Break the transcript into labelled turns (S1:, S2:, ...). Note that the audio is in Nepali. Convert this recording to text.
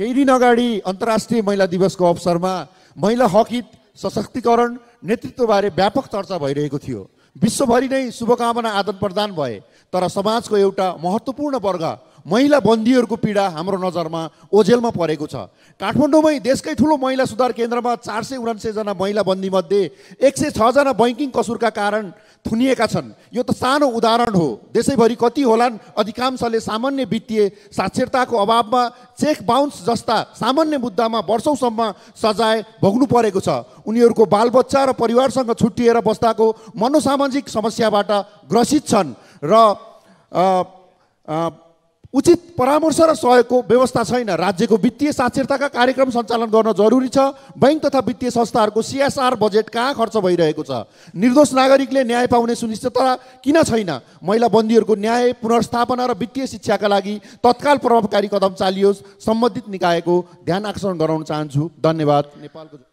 S1: केही दिन अगाडि अन्तर्राष्ट्रिय महिला दिवसको अवसरमा महिला हक हित सशक्तिकरण नेतृत्वबारे व्यापक चर्चा भइरहेको थियो। विश्वभरि नै शुभकामना आदान प्रदान भए, तर समाजको एउटा महत्त्वपूर्ण वर्ग महिला बन्दीहरूको पीडा हाम्रो नजरमा ओझेलमा परेको छ। काठमाडौँमै देशकै ठुलो महिला सुधार केन्द्रमा 479 जना महिला बन्दीमध्ये 106 जना बैंकिङ कसुरका कारण थुनिएका छन्। यो त सानो उदाहरण हो, देशैभरि कति होलान्। अधिकांशले सामान्य वित्तीय साक्षरताको अभावमा चेक बाउन्स जस्ता सामान्य मुद्दामा वर्षौंसम्म सजाय भोग्नु परेको छ। उनीहरूको बालबच्चा र परिवारसँग छुट्टिएर बस्दाको मनोसामाजिक समस्याबाट ग्रसित छन् र उचित परामर्श र सहयोगको व्यवस्था छैन। राज्यको वित्तीय साक्षरताका कार्यक्रम सञ्चालन गर्न जरुरी छ। बैंक तथा वित्तीय संस्थाहरूको CSR बजेट कहाँ खर्च भइरहेको छ? निर्दोष नागरिकले न्याय पाउने सुनिश्चितता किन छैन? महिला बन्दीहरूको न्याय पुनर्स्थापना र वित्तीय शिक्षाका लागि तत्काल प्रभावकारी कदम चालियोस्। सम्बन्धित निकायको ध्यान आकर्षण गराउन चाहन्छु। धन्यवाद। नेपालको